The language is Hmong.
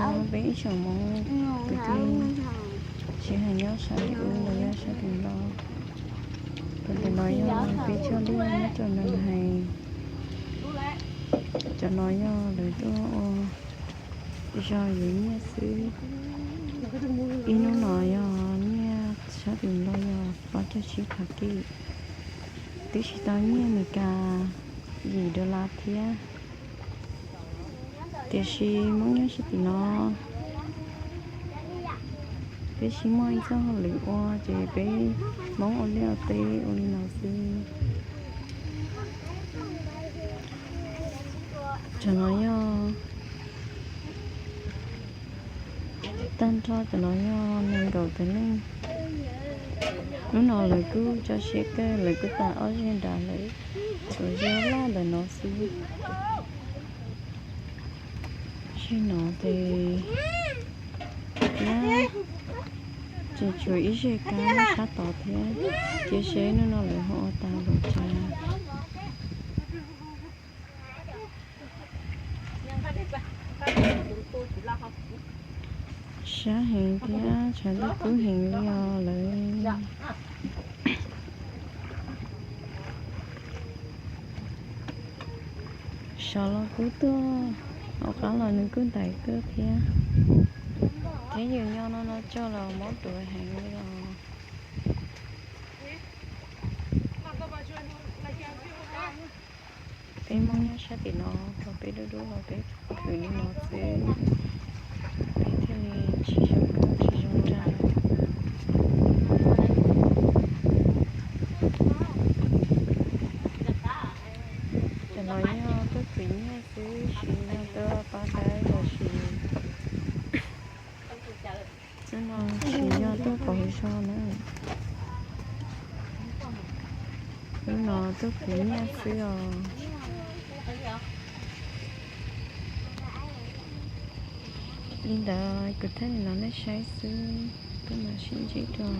Peb ib tsoom Hmoob kwv tij sib hais nyob sab tim ub los yog sab tim no. Tus ntawm no yog peb cov liaj nyob rau Nam Hais. Cov no yog lawv tuaj ua zog yuav nyiaj xwb. Ib hnub no yog nyiaj sab tim no yog plaub caug tsib phav kij, twb tsis tau nyiaj Meskas yim dollar thiab. Tiam sis Hmoob nyob sab tim no, peb tsis muaj ib txoj hauj lwm ua ces peb Hmoob ua liaj ua teb ua li no xwb. Cov no yog tag nrho, cov no yog nees nkaum tawm leej. Hnub no lawv kuj tso siab kawg, lawv kuj tas ob zeg nrad lawm, tshuav zog loj ntawm no xwb. Zig no ces thiab, tseem tshuav ib zeg kab sab tod thiab. Cia seb hnub no lawv ho ua tau npaum cas. Sab heev thiab tshav ntuj kub heev li os lawv. Sov los kub tuaj, hauv qab los nws kuj ntais tuaj thiab. Thiab yus nyob no no tsog los mob duav heev li os. Peb Hmoob nyob sab tim no, thaum peb dub dub los peb khwv li no xwb, peb thiaj li tsis zoo nkauj tsis zoo nraug. Cov no yog tuaj khwv nyiaj xwb, tsis yog tuaj pab dawb los sis no tsis yog tuaj pauv zog na. Lub no tuaj khwv nyiaj xwb os. Li ntawd kuv thaij li no nej saib xwb, peb mam sib ntsib dua.